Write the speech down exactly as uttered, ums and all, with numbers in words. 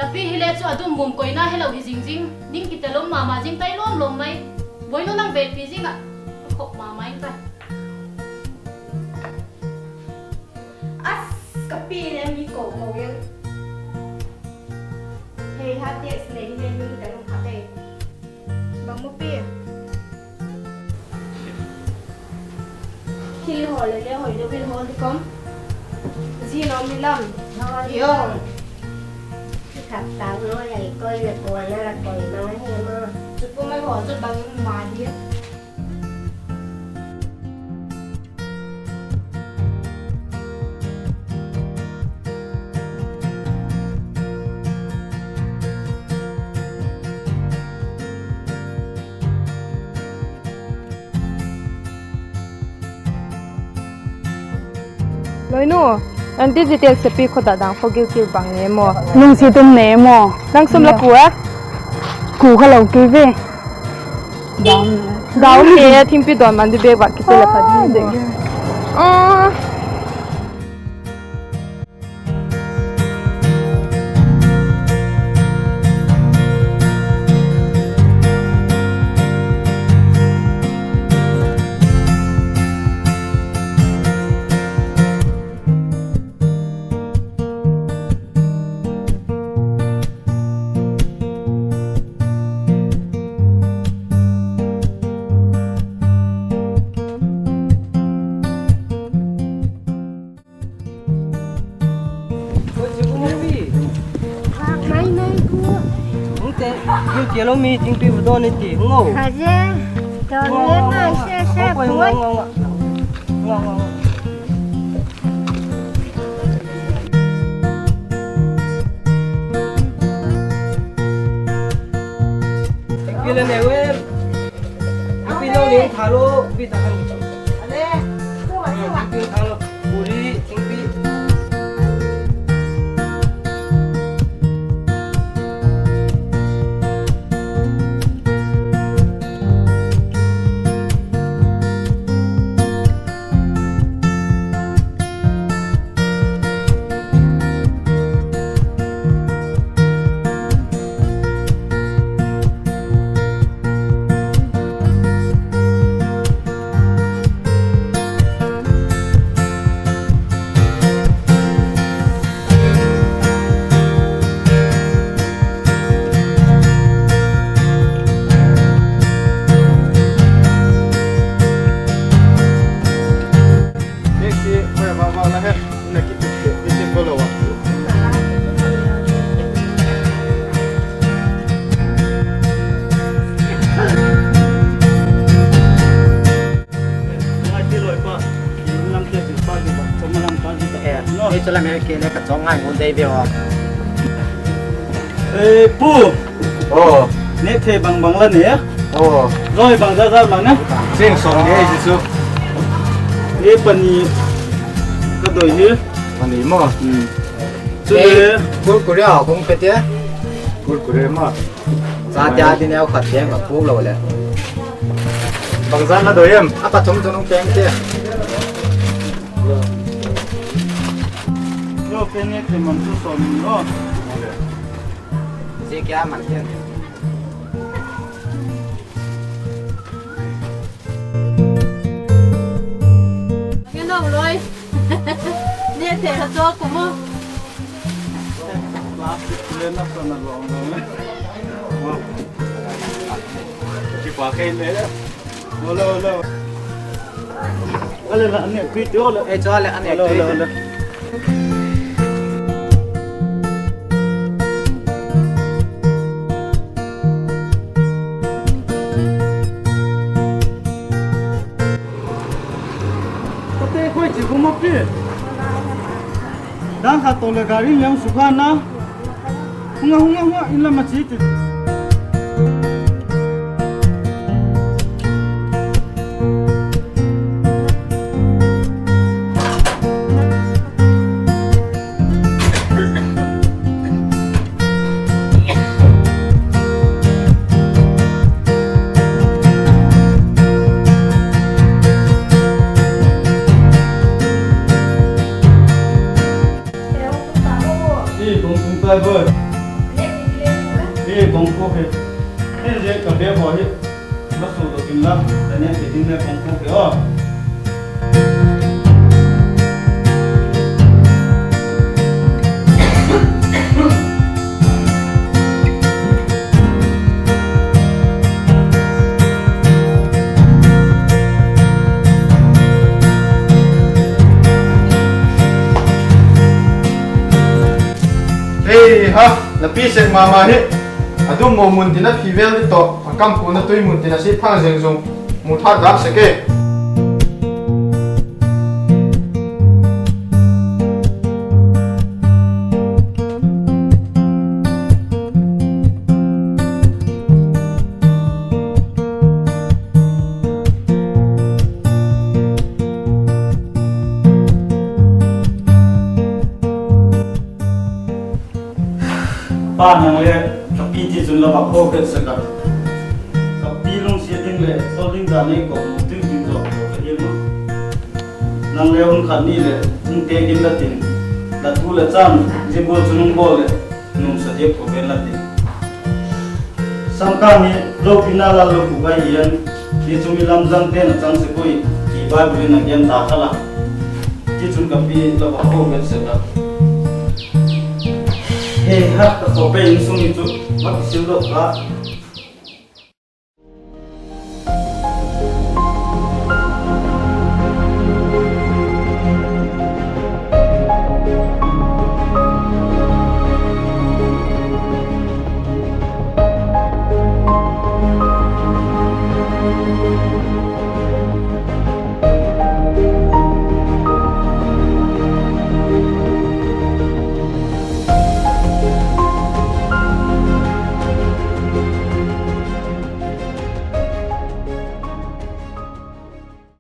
Ka pi hile chu a dum bum koina helo hi zing zing, ding kitel um ma ma zing tai lawm lawm mai. Boinu, nang vêtpi zing ah, khop ma ma ing ka. As, ka pi le mi ko ko e. Hei ha, text le hi le mi ka lung kha te. Bang mu pi. Thil hawl le le hoi lo, bil hawl di kom. Zi nom ni lam. Yo. Thak tak no le koi le koi na la koi ma hi ma. Chu ko mai hawl chu bang ma di. Loinu, nang digital sepi khut ah dang kha gil kil bang ne maw? Lungsiat um ne maw? Nang sum la ku a? Ku kha lo kei ve. Dau ne, thingpi dawn man di bek va kite le pha di. Mai mai ku. Hung te, kiu kialo mi thingpi bu dawn i ti, hung o. Kha je. Dawn le ngai se se. Hung o, hung o, hung o. Hung o, hung o. Thingpi le ne ue. Thingpi lo ning tha lo, pi ta kan. Ale, tu ma tu ma. Thingpi tha lo. Puri, thingpi. Ei, chu lam e, kei le ka chawng ngai ngun dei ve aw. Ei, pu. Aw. Nêk thei bang bang la ne? Aw. Zawi bang za za bang ne? Sing sawm ni ei chu. Ei, pani ka doi hi. Pani maw? Hmm. Chu le. Kurkure a hung pe te. Kurkure maw? Sa tia di neu khat te ma puk lo le. Bangzan la doi em? A pathum chu nung peng te. Yo, pe ne te man chu sawm ni lo. Zia kia man te. Ngen lo loi. Ne te ha cho ko mo. Plastic le na sa na long long. Ki pa kai le. Ole, ole. Ole la, ne, pi te ole. Ei, chale, ane, ole, ole, ole. Tate khoi chi bu ma pi. Dang khat to le gari liam sukha na. Hunga, hunga, hunga, in lam a chi ti. Ei, kong tung tai boi. Kong khu hi, hin zia ka bag haw hi, va sudok inla, ka ne thei ding le kong khu hi aw. Hei ha, la pi sek ma ma hi. A dum maw mun tin a phi vel ni tawh, a kam puan a tui mun tin a si thang zeng zung. Mu tha dam sek e. Pa nang le ka pi ti chun la va kho khet sek a. Ka pi lungsiat ding leh sawl ding dan ei ko mu ding ding zaw ka hial ma. Nang le hun khat ni leh hung tek inla tin, la thu leh chan zia gual chun hung bawl leh nuamsa diak ko ven la tin. Sangkâng hi lopina lal lo puk ahi an, hi chu mi lamzangte'n a chang sek ui, ti Bible in a gen ta kha la. Tichun ka pi la va kho khet sek a. Hei ha, ka khawpei insung hi chu va kisil dok a.